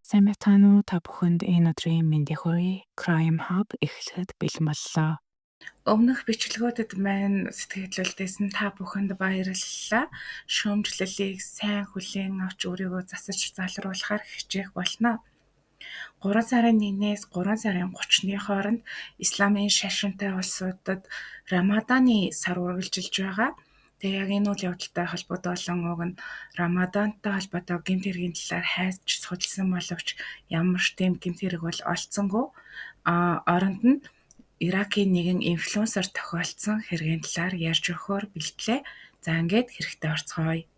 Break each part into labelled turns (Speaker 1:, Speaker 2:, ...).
Speaker 1: Сайн байцгаана уу? Та бүхэнд энэ өдрийн мэндийг хүргэе. Crime Hub эхлэхэд бэлэн боллоо.
Speaker 2: Өмнөх бичлэгүүдэд маань сэтгэлдүүлсэн та бүхэнд баярлалаа. Шүүмжлэлийг сайн хүлээн авч өөрийгөө засаж залруулахаар хичээх болно. 3 сарын 1-ээс 3 сарын 30-ны хооронд исламын шашинтай улсуудад Рамаданы сар үргэлжилж байгаа. Тэгээ яг энэ үйл явдалтай холбогдуулан уг нь Рамадантай холбоотой гэмт хэргийн талаар хайж судалсан боловч ямар ч тийм гэмт хэрэг бол олдсонгүй. Оронд нь Иракийн нэгэн инфлюенсер тохиолдсон хэргийн талаар ярьж өгөхөөр бэлтлээ. За ингээд хэрэгтэй орцгоё.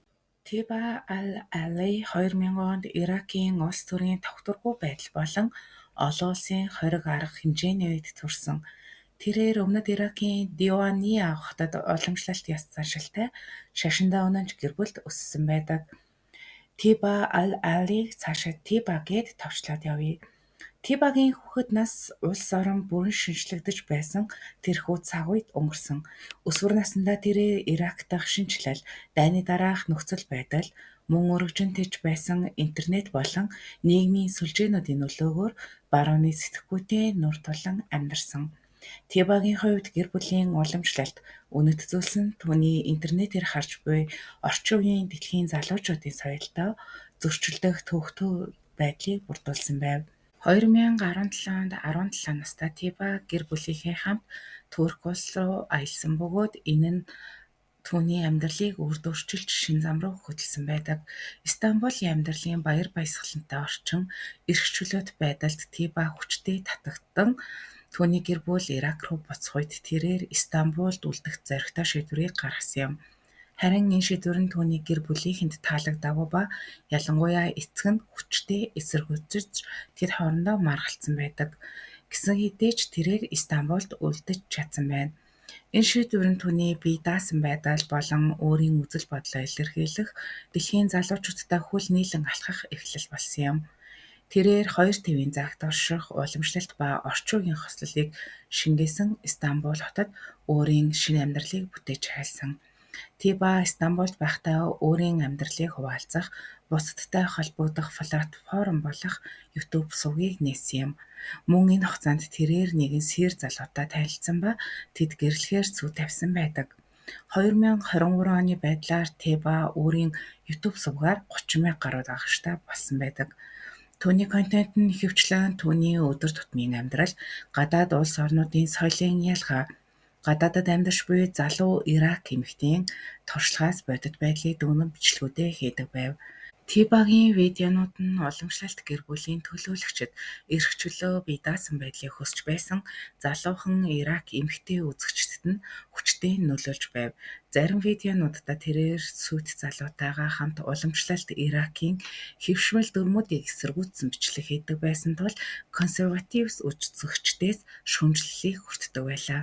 Speaker 2: Тиба Аль-Али 2000 онд Иракийн улс төрийн тогтворгүй байдал болон олон улсын хориг арга хэмжээний үед төрсэн. Тэрээр өмнөд Иракийн Диуаниа хотод уламжлалт ёс заншилтай шашиндаа үнэнч гэр бүлд өссөн байдаг. Тиба Аль-Алийг цаашид Тиба гээд товчлоод явъя. Тибагийн хүүхэд нас улс орон бүрэн шинэчлэгдэж байсан тэрхүү цаг үед өнгөрсөн. Өсвөр насндаа тэрээр Ирак дахь шинэчлэл, дайны дараах нөхцөл байдал, мөн өргөжин байсан интернет болон нийгмийн сүлжээнүүдийн нөлөөгөөр барууны сэтгэхүйтэй нүүр тулан амьдарсан. Тибагийн хувьд гэр бүлийн уламжлалт, үнэт зүйлс нь түүний интернетээр харж буй орчин үеийн дэлхийн залуучуудын соёлтой зөрчилдөх төвөгтэй байдлыг бүрдүүлсэн байв. 2017 онд 17 настай Тиба гэр бүлийнхээ хамт Турк улс руу аялсан бөгөөд энэ нь түүний амьдралыг үрд өөрчилж шинэ зам руу хөтөлсөн байдаг. Истанбулын амьдралын баяр баясгалантай орчин, эрх чөлөөт байдалд Тиба хүчтэй татагдан түүний гэр бүл Ирак руу буцах үед тэрээр Истанбулд үлдэх зоригтой шийдвэрийг гаргасан юм. Харин энэ шийдвэр нь түүний гэр бүлийнхэнд таалагдаагүй ба ялангуяа эцэг нь хүчтэй эсэргүүцэж тэд хоорондоо маргалдсан байдаг. Гэсэн хэдий ч тэрээр Истанбулд үлдэж чадсан байна. Энэ шийдвэр нь түүний бие даасан байдал болон өөрийн үзэл бодлоо илэрхийлэх, дэлхийн залуучуудтай хөл нийлэн алхах эхлэл болсон юм. Тэрээр хоёр тивийн загт орших уламжлалт ба орчин үеийн хослолыг шингээсэн Истанбул хотод өөрийн шинэ амьдралыг бүтээж эхэлсэн. Тиба Истанбулд байхдаа өөрийн амьдралыг хуваалцах, бусадтай холбогдох платформ болох YouTube сувгийг нээсэн юм. Мөн энэ хугацаанд тэрээр нэгэн сир залуутай танилцсан ба тэд гэрлэхээр зүй тавьсан байдаг. 2023 оны байдлаар Тиба өөрийн YouTube сувгаар 30,000 гаруй дагагчтай болсон байдаг. Түүний контент нь ихэвчлэн түүний өдөр тутмын амьдрал, гадаад улс орнуудын соёлын ялгаа, гадаадад амьдарч буй залуу Ирак эмэгтэйн туршлагаас бодит байдлыг дүгнэн бичлэгүүдээ хийдэг байв. Тибагийн видеонууд нь уламжлалт гэр бүлийн төлөөлөгчид, эрх чөлөө, бие даасан байдлыг хүсч байсан залуухан Ирак эмэгтэй үзэгчдэд нь хүчтэй нөлөөлж байв. Зарим видеонууддаа тэрээр сүйт залуутайгаа хамт уламжлалт Иракийн хэвшмэл дүрмүүдийг эсэргүүцсэн бичлэг хийдэг байсан тул консерватив үзэгчдээс шүүмжлэлийг хүртдэг байлаа.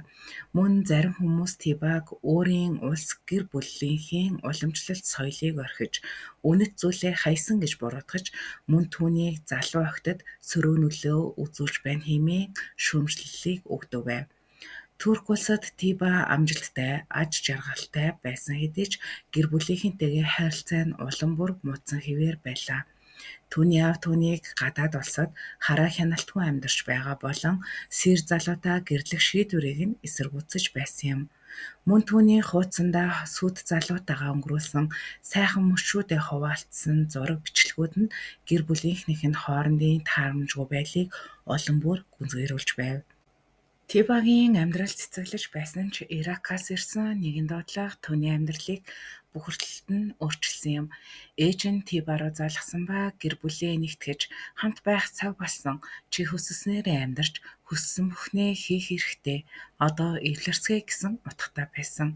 Speaker 2: Мөн зарим хүмүүс Тибаг өөрийн улс гэр бүлийнхээ уламжлалт соёлыг орхиж, үнэт зүйлээ хайсан гэж буруутгаж, мөн түүнийг залуу охидод сөрөг нөлөө үзүүлж байна хэмээн шүүмжлэлийг өгдөг байв. Турк улсад Тиба амжилттай, аж жаргалтай байсан хэдий ч гэр бүлийнхэнтэйгээ харилцаа нь улам бүр муудсан хэвээр байлаа. Түүний аав түүнийг гадаад улсад хараа хяналтгүй амьдарч байгаа болон сир залуутай гэрлэх шийдвэрийг нь эсэргүүцэж байсан юм. Мөн түүний хуудсандаа сүйт залуутайгаа өнгөрүүлсэн сайхан мөчүүдээ хуваалцсан зураг бичлэгүүд нь гэр бүлийнхнийх нь хоорондын таарамжгүй байдлыг улам бүр гүнзгийрүүлж байв. Тибагийн амьдрал цэцэглэж байсан ч Иракаас ирсэн нэгэн дуудлага түүний амьдралыг бохирдолд нь өөрчилсөн юм. Ээж нь Тиба руу залгасан ба гэр бүлээ нэгтгэж хамт байх цаг болсон. Чи хүссэнээрээ амьдарч хүссэн бүхнээ хийх эрхтэй. Одоо эвлэрцгээе гэсэн утгатай байсан.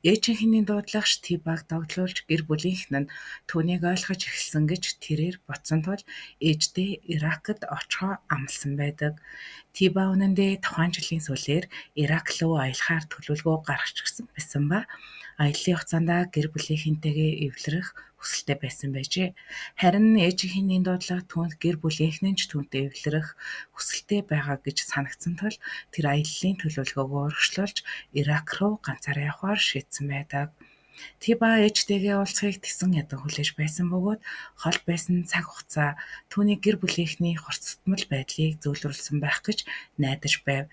Speaker 2: Ээжийнхний дуудлагач Тибаг догдлуулж гэр бүлийнх нь түүнийг ойлгож эхэлсэн гэж тэрээр бодсон тул ээждээ Иракт очихоо амласан байдаг. Тиба үнэндээ тухайн жилийн сүүлээр Ирак руу аялахаар төлөвлөгөө гаргачихсан байсан ба аяллын хугацаанд гэр бүлийнхэнтэйгээ эвлэрэх хүсэлтэй байсан байжээ. Харин ээжийнхний дуудлага түүнд гэр бүлийнх нь ч түүнтэй эвлэрэх хүсэлтэй байгаа гэж санагдсан тул тэр аяллын төлөвлөгөөгөө урагшлуулж Ирак руу ганцаараа явахаар шийдсэн байдаг. Тиба ээжтэйгээ уулзахыг тэсэн ядан хүлээж байсан бөгөөд хол байсан цаг хугацаа түүний гэр бүлийнхний хурцтмал байдлыг зөөлрүүлсэн байх гэж найдаж байв.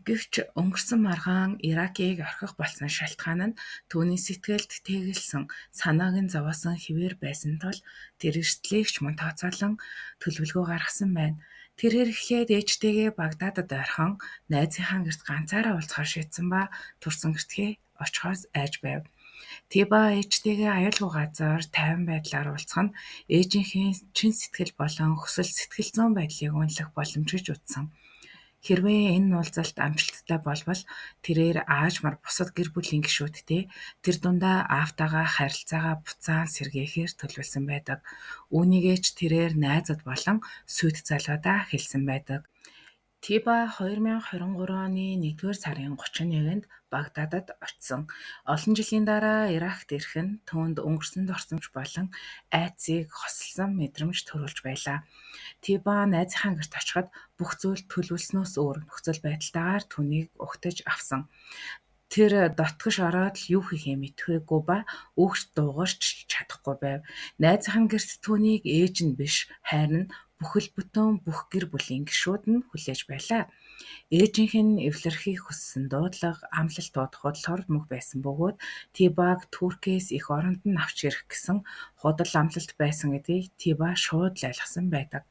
Speaker 2: Гэвч өнгөрсөн маргаан Иракийг орхих болсон шалтгаан нь түүний сэтгэлд тэгэлсэн, санааг нь зовоосон хэвээр байсан тул тэр эрсдлийг ч мөн тооцоолон төлөвлөгөө гаргасан байна. Тэрээр эхлээд ээжтэйгээ Багдадад ойрхон найзынхаа гэрт ганцаараа уулзахаар шийдсэн ба төрсөн гэртээ очихоос айж байв. Тиба ээжтэйгээ аюулгүй газар тайван байдлаар уулзах нь ээжийнхээ чин сэтгэл болон хүсэл сэтгэл зүйн байдлыг үнэлэх боломж гэж үзсэн. Хэрвээ энэ уулзалт амжилттай болбол тэрээр аажмаар бусад гэр бүлийн гишүүдтэй тэр дундаа аавтайгаа харилцаагаа буцаан сэргээхээр төлөвлөсөн байдаг. Үүнийгээ ч тэрээр найзууд болон сүйт залуудаа хэлсэн байдаг. Тиба 2023 оны 1-р сарын 31-нд Багдадад очсон. Олон жилийн дараа Иракт ирэх нь түүнд өнгөрсөн дорсомж болон айдсыг хосолсон мэдрэмж төрүүлж байлаа. Тиба найзынхаа гэрт очиход бүх зүйл төлөвлөснөөс өөр нөхцөл байдалтайгаар түүнийг угтаж авсан. Тэр дотгош ороод л юу хийхээ мэдэхүйгүй ба өөгч дуугарч чадахгүй байв. Найзынх нь гэрт түүнийг ээж нь биш харин бүхэл бүтэн бүх гэр бүлийн гишүүд нь хүлээж байлаа. Ээжийнх нь эвлэрэхийг хүссэн дуудлага, амлалтууд худал хурд мөх байсан бөгөөд Тибаг Туркээс эх оронд нь авч ирэх гэсэн худал амлалт байсан гэдгийг Тиба шууд л ойлгосон байдаг.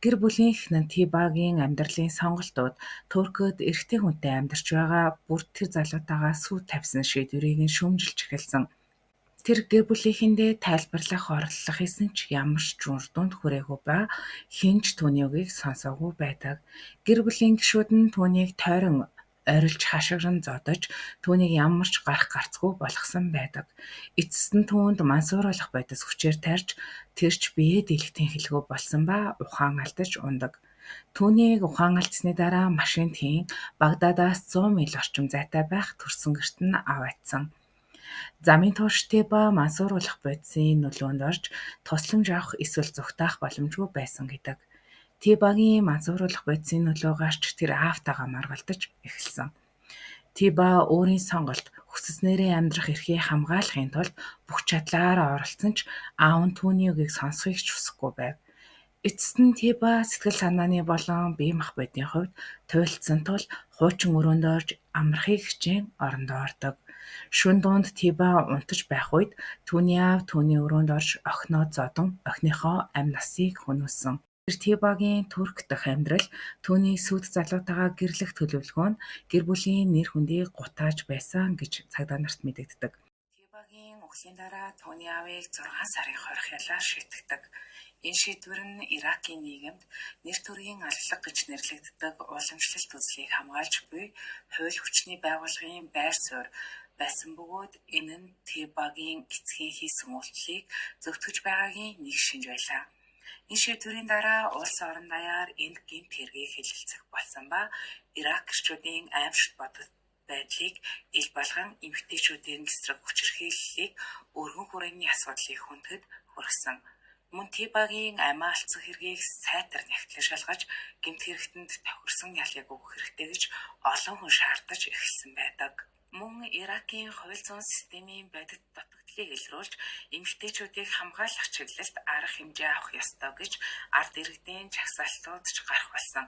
Speaker 2: Гэр бүлийнх нь Тибагийн амьдралын сонголтууд, Туркид эрэгтэй хүнтэй амьдарч байгаа бүр тэр залуутайгаа сүйт тавьсан шийдвэрийг нь шүүмжилж эхэлсэн. Тэр гэр бүлийнхэндээ тайлбарлах оролдлого хийсэн ч ямар ч үр дүнд хүрээгүй ба хэн ч түүний үгийг сонсоогүй байдаг. Гэр бүлийн гишүүд нь түүнийг тойрон ойролж хашгиран зодож түүнийг ямар ч гарах гарцгүй болгосон байдаг. Эцэст нь түүнд мансууруулах бодис хүчээр тарьж тэр ч биеэ дийлэх тэнхэлгүй болсон ба ухаан алдаж унадаг. Түүнийг ухаан алдсаны дараа машинд хийн Багдадаас 100 миль орчим зайтай байх төрсөн гэрт нь аваачсан. Замын турш Тиба мансууруулах бодисын нөлөөнд орж тусламж авах эсвэл зугтаах боломжгүй байсан гэдэг. Тибагийн мансууруулах бодисын нөлөө гарч тэр аавтайгаа маргалдаж эхэлсэн. Тиба өөрийн сонголт хүсснээрээ амьдрах эрхийг хамгаалахын тулд бүх чадлаараа оролдсон ч аав нь түүний үгийг сонсохыг ч хүсэхгүй байв. Эцэст нь Тиба сэтгэл санааны болон бие махбодын хувьд туйлдсан тул хуучин өрөөнд орж амрахыг хичээн орондоо ордог. Шөнө дунд Тиба унтаж байх үед түүний аав түүний өрөөнд орж охиноо зодон охиныхоо амь насыг хөнөөсөн. Тэр Тибагийн Турк дахь амьдрал, түүний сүйт залуутайгаа гэрлэх төлөвлөгөө нь гэр бүлийн нэр хүндийг гутааж байсан гэж цагдаа нарт мэдэгддэг. Тибагийн үхлийн дараа түүний аавыг 6 сарын хорих ялаар шийтгдэг. Энэ шийдвэр нь Иракийн нийгэмд нэр төрийн аллага гэж нэрлэгддэг уламжлалт үзлийг хамгаалж буй хууль хүчний байгууллагын байр суурь байсан бөгөөд энэ нь Тибагийн эцгийн хийсэн үйлдлийг зөвтгөж байгаагийн нэг шинж байлаа. Энэ шийдвэрийн дараа улс орон даяар энд гэмт хэргийг хэлэлцэх болсон ба Ирак гэрчүүдийн аймшигт бодит байдлыг ил болгон эмэгтэйчүүдийн эсрэг хүчирхийллийг өргөн хүрээний асуудлыг хүндэхэд хүргэсэн. Мөн Тибагийн амиа алдсан хэргийг сайтар нягтлан шалгаж гэмт хэрэгтэнд тохирсон ялыг өгөх хэрэгтэй гэж олон хүн шаардаж эхэлсэн байдаг. Мөн Иракийн хууль зүйн системийн бодит дутагдлыг илрүүлж эмэгтэйчүүдийг хамгаалах чиглэлд арга хэмжээ авах ёстой гэж ард иргэдийн жагсаалтууд ч гарах болсон.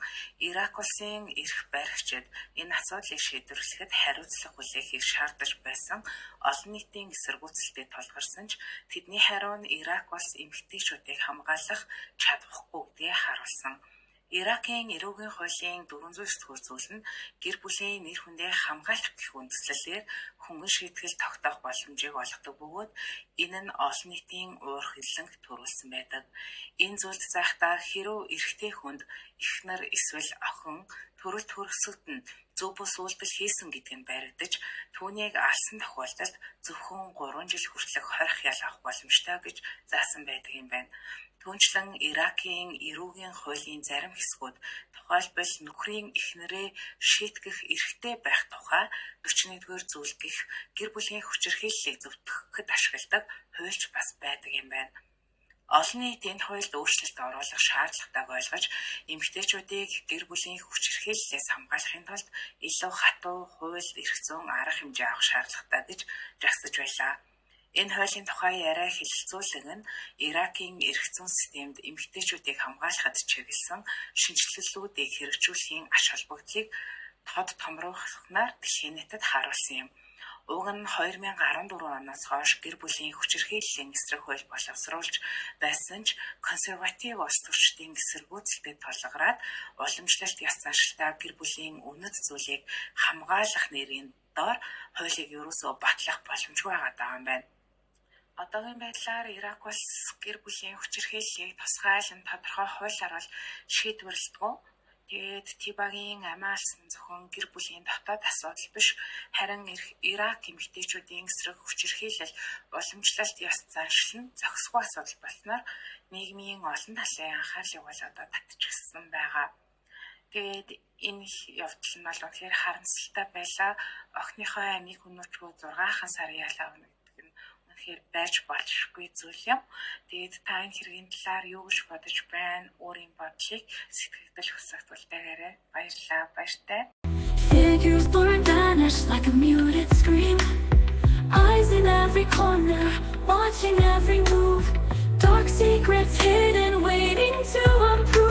Speaker 2: Ирак улсын эрх баригчид энэ асуудлыг шийдвэрлэхэд хариуцлага хүлээхийг шаардаж байсан олон нийтийн эсэргүүцэлтэд тулгарсан ч тэдний хариу нь Ирак улс эмэгтэйчүүдийг хамгаалах чадвахгүй гэдгээ харуулсан. Иракийн эрүүгийн хуулийн 409 дугаар зүйл нь гэр бүлийн нэр хүндээ хамгаалах гэх үндслэлээр хөнгөн шийтгэл тогтоох боломжийг олгодог бөгөөд энэ нь олон нийтийн уур хилэнг төрүүлсэн байдаг. Энэ зүйлд захдаа хэрэв эрэгтэй хүнд эхнэр эсвэл охин төрөлт хөрөсөд нь зөв бус үйлдэл хийсэн гэдэг нь баригдаж түүнийг алсан тохиолдолд зөвхөн 3 жил хүртэлх хорих ял авах боломжтой гэж заасан байдаг юм байна. Түүнчлэн Иракийн эрүүгийн хуулийн зарим хэсгүүд тухайлбал нөхрийн эхнэрээ шийтгэх эрхтэй байх тухай 41-р зүйл гэх гэр бүлийн хүчирхийллийг зөвтгөхөд ашигладаг хуульч бас байдаг юм байна. Олон нийт энэ хуульд өөрчлөлт оруулах шаардлагатайг ойлгож, эмэгтэйчүүдийг гэр бүлийн хүчирхийллээс хамгаалахын тулд илүү хатуу хууль эрх зүйн арга хэмжээ авах шаардлагатай гэж жагсаж байлаа. Энэ хуулийн тухай яриа хэлэлцүүлэг нь Иракийн эрх зүйн системд эмэгтэйчүүдийг хамгаалахад чиглэсэн шинэчлэлүүдийг хэрэгжүүлэхийн ач холбогдлыг тод томруулснаар дэлхийн нийтэд харуулсан юм. Уг нь 2014 оноос хойш гэр бүлийн хүчирхийллийн эсрэг хууль боловсруулж байсан ч консерватив улс төрчдийн эсэргүүцэлтэд тулгараад, уламжлалт ёс заншилтай гэр бүлийн үнэт зүйлийг хамгаалах нэрийн доор хуулийг ерөөсөө батлах боломжгүй байгаад байгаа юм байна. Одоогийн байдлаар Ирак улс гэр бүлийн хүчирхийллийг тусгайлан тодорхой хуулиар бол шийдвэрлэдэггүй. Тэгээд Тибагийн амиа алдсан нь зөвхөн гэр бүлийн дотоод асуудал биш, харин Ирак эмэгтэйчүүдийн эсрэг хүчирхийлэл, уламжлалт ёс заншил нь зохисгүй асуудал болсноор нийгмийн олон талын анхаарлыг бол одоо татчихсан байгаа. Тэгээд энэ явдал нь бол үнэхээр харамсалтай байлаа. Охиныхоо амийг хүнүүчгүй 6 сар ялаа гэдэг нь үнэхээр байж болшгүй зүйл юм. Тэгээд та энэ хэргийн талаар юу гэж бодож байна? Өөрийн бодлыг сэтгэгдэл хүсэгт үлдээгээрэй. Баярлалаа. Баяртай.
Speaker 3: Figures blur and vanish like a muted scream. Eyes in every corner, watching every move. Dark secrets hidden, waiting to unprove.